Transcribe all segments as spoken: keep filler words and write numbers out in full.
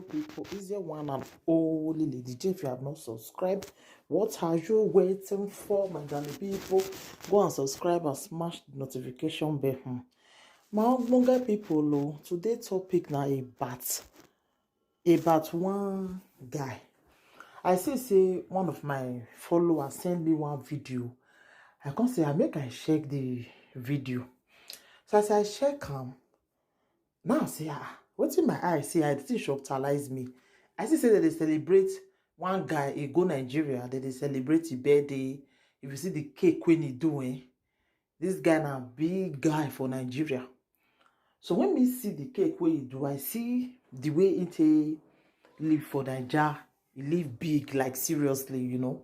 People, is your one and only Lady J. If you have not subscribed, what are you waiting for, my darling people? Go and subscribe and smash the notification bell. Hmm. My own people, oh, today topic now about about one guy. I see say one of my followers send me one video. I come say I make I check the video. So as I check am, now I say, ah, wetin my eye see, I think shocktalize me. I see say dem dey celebrate one guy, e go Nigeria, dem dey celebrate him birthday. If you see the cake wey he do, eh, this guy na big guy for Nigeria. So when me see the cake wey he do, I see the way he take live for Naija. He live big, like, seriously, you know.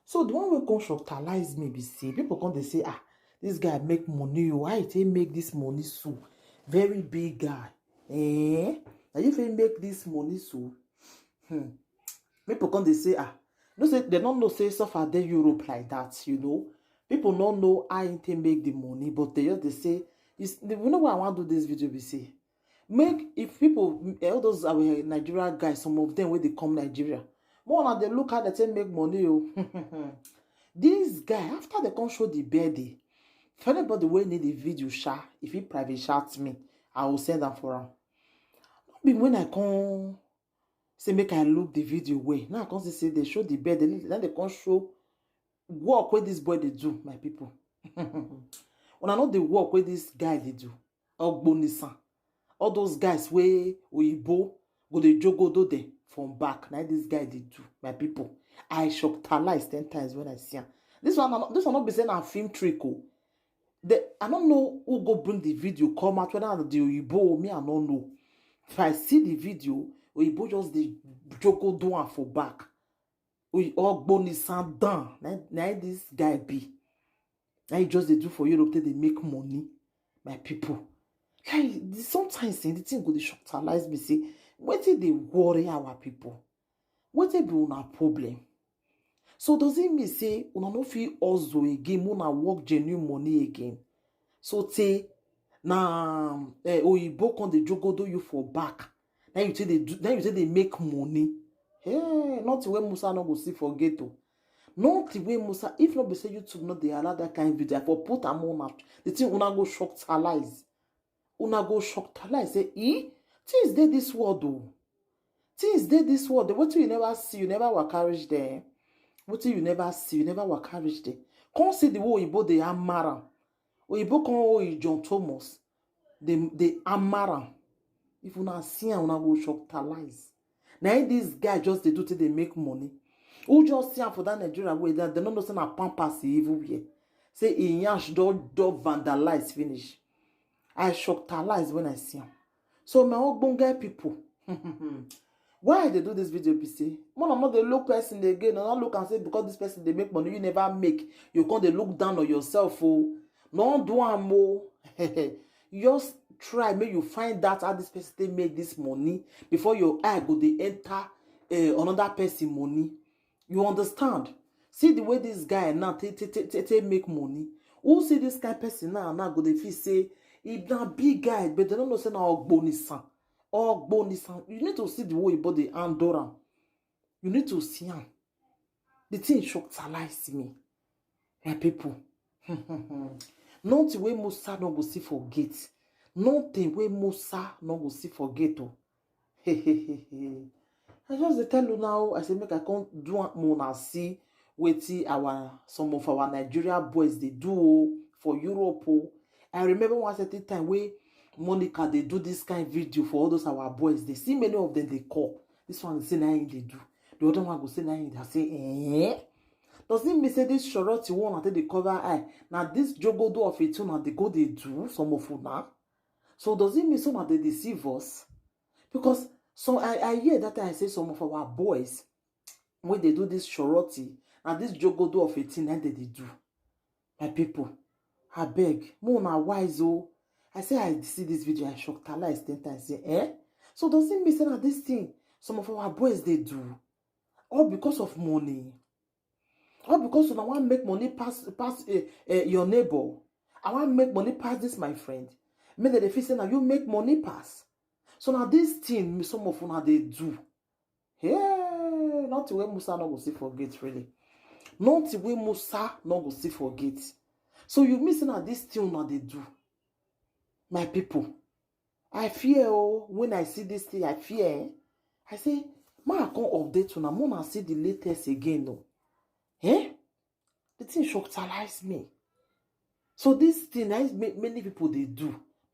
So the one wey come shocktalize me be say people come dey say, ah, this guy make money o. How he take make this money so? Very big guy. Eh? Na you fit make this money so? Hmm. People come dey say, ah, no say they don't know say suffer dey Europe like that, you know. People don't know how he take make the money, but they just dey say, it's, you know why I want to do this video be say, make if people, eh, all those our Nigeria guys, some of them wey dey come Nigeria, more now they look how they take make money o. This guy, after they come show the birthday, if anybody wey need the video, sha, if he private chat me, I will send am for am. No be when I come say make I look the video well, now I come see say they show the birthday, then they come show work wey this boy dey do, my people. Una know the work wey this guy dey do? Ogbonisan. All those guys wey oyibo go dey jogodo them from back, na this guy dey do, my people. I shocktalize ten times when I see am. This one, this one not be saying a film trick o. The, I don't know who go bring the video come out, whether na the oyibo or me, I don't know. If I see the video, oyibo just dey jogodo am for back. Oyi-, Ogbonisan down. Na, na this guy be. Na he just dey do for Europe till they make money, my people. Like, the, sometimes, eh, the thing go dey shocktalize me say, wetin dey worry our people? Wetin be una problem? So does it mean say una no fit hustle again, una work genuine money again? So tey na, eh, oyibo come dey jogodo you for back. Now you take dey do, now you take dey make money. Hey, nothing wey Musa no go see for ghetto. Nothing wey Musa, if not be say YouTube no dey allow that kind video, I for put am on out. The thing una go shocktalize. Una go shocktalize say, eh, things dey this world o. Things dey this world. Wetin you never see, you never waka reach there. Wetin you never see, you never waka reach there. Come see the way oyibo dey hammer am. Oyibo come hold John Thomas. They, they hammer am. If una see am, una go shocktalize. Na him this guy just dey do till they make money. Who just see am for that Nigeria way that they no know say na pampers he even wear. Say he yansh don, don vandalize finish. I shocktalize when I see am. So my ogbonge people, why I dey do this video be say, more and more they look person again, and not look and say because this person they make money, you never make. You come dey look down on yourself o. No do am o. Just try make you find out how this person take make this money before your eye go dey enter, eh, another person money. You understand? See the way this guy now take, take, take, take, take make money. Who see this kind person now, now go dey feel say he na big guy, but they don't know say na ogbonisan. Ogbonisan. You need to see the way he body handle am. You need to see am. The thing shocktalize me, my people. Nothing wey Musa no go see for gate. Nothing wey Musa no go see for gate o. I just dey tell you now, I say make I come do am, una see wetin our, some of our Nigeria boys dey do o for Europe o. I remember one certain time wey Monica dey do this kind video for all those our boys. They see many of them dey call. This one say na him dey do. The other one go say na him dey say, eh? Does it mean say this shorty one I take dey cover eye? Now this jogodo of it una dey go dey do some of una. So does it mean some of they deceive us? Because so I, I hear that time I say some of our boys when they do this shorty, now this jogodo of eighteen that they, they do. My people, I beg, more na wise o. I say I see this video, I shocktalize ten times. Say, eh? So does it mean say na this thing some of our boys they do? All because of money? All because una wan make money pass, pass, eh, eh, your neighbor? I wan make money pass this my friend. Make dem dey feel say na you make money pass. So na this thing me some of una dey do. Hey, nothing wey Musa no go see forget, really. Nothing wey Musa no go see forget. So you mean say na this thing una dey do? My people, I fear oh, when I see this thing, I fear. Eh? I say, ma, I come update una, make una see the latest again o. Eh? The thing shockalize me. So this thing na im ma- many people dey do.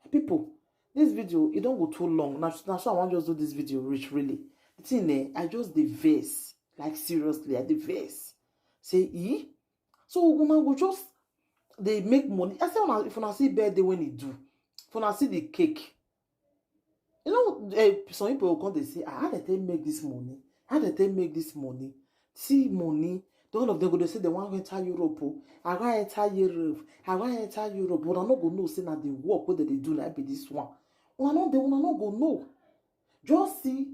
My people, this video, e don go too long. Na na so I wan just do this video reach, really. The thing, eh, I just dey vex. Like, seriously, I dey vex. Say, eh? So una go just dey make money. I say, una, if una see birthday when e do, if una see the cake, you know, eh, some people go come dey say, "Ah, how dem take make this money? How dem take make this money? See money." The one of them go dey say dem wan enter Europe o. "I wan enter Europe. I wan enter Europe." But una no go know say na the work wey dem dey do na be this one. Una no dey, una no go know. Just see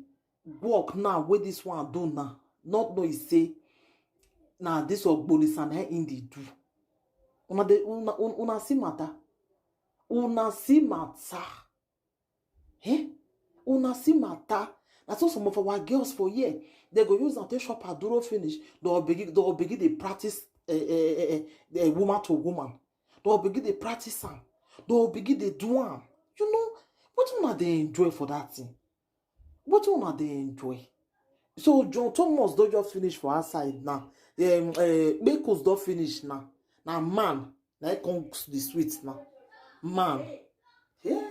work now wey this one do now. Not know e say na this Ogbonisa na im dey do. Una dey, una, una, una see matter. Una see matter. Eh? Una see matter. Na so some of our girls for here, they go use am take shop aduro finish. They will begin, they will begin dey practice, eh, eh, eh, eh, eh, woman to woman. They will begin dey practice am. They will begin dey do am. You know, wetin una dey enjoy for that thing? Wetin una dey enjoy? So John Thomas don just finish for outside now. Um, uh, Kpekus don finish now. Na man, na im come the sweet now. Man. Yeah.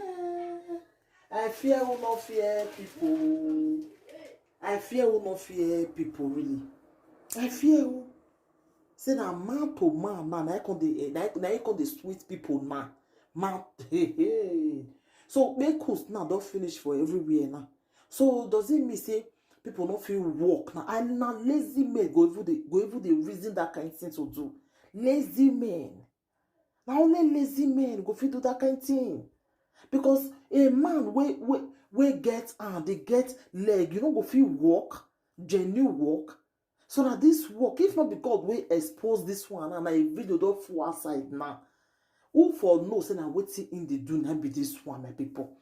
I fear who no fear people. I fear who no fear people, really. I fear who. Say na man to man now, na im come dey, na im- na im come dey sweet people now. Man, hey, hey. So Kpekus now don finish for everywhere now. So does it mean say people no fit work now? And na lazy men go even dey, go even dey reason that kind thing to do. Lazy men. Na only lazy men go fit do that kind thing. Because a man wey, wey, wey get hand, dey get leg, you no go fit work, genuine work. So na this work, if not be God wey expose this one, and na a video don full outside now, who for know say na wetin im dey do na be this one, my people?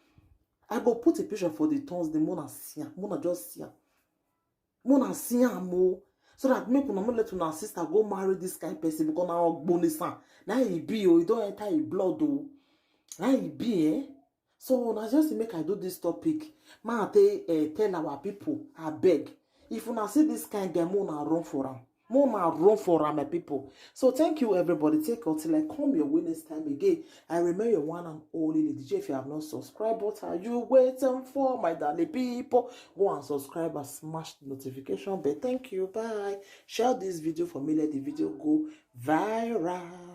I go put a picture for the Thursday, make una see am, make una just see am. Make una see am o. So that make una no let una sister go marry this kind person, because na Ogbonisa na e be o, e don enter e blood o. Na e be, eh? So na just make I do this topic. Ma take, eh, tell our people, abeg. If una see this kind guy, make una run for am. Make una run for am, my people. So thank you, everybody. Take care till I come your way next time again. I remain your one and only Lady J. If you have not subscribed, what are you waiting for, my darling people? Go and subscribe and smash the notification bell. Thank you. Bye. Share this video for me. Let the video go viral.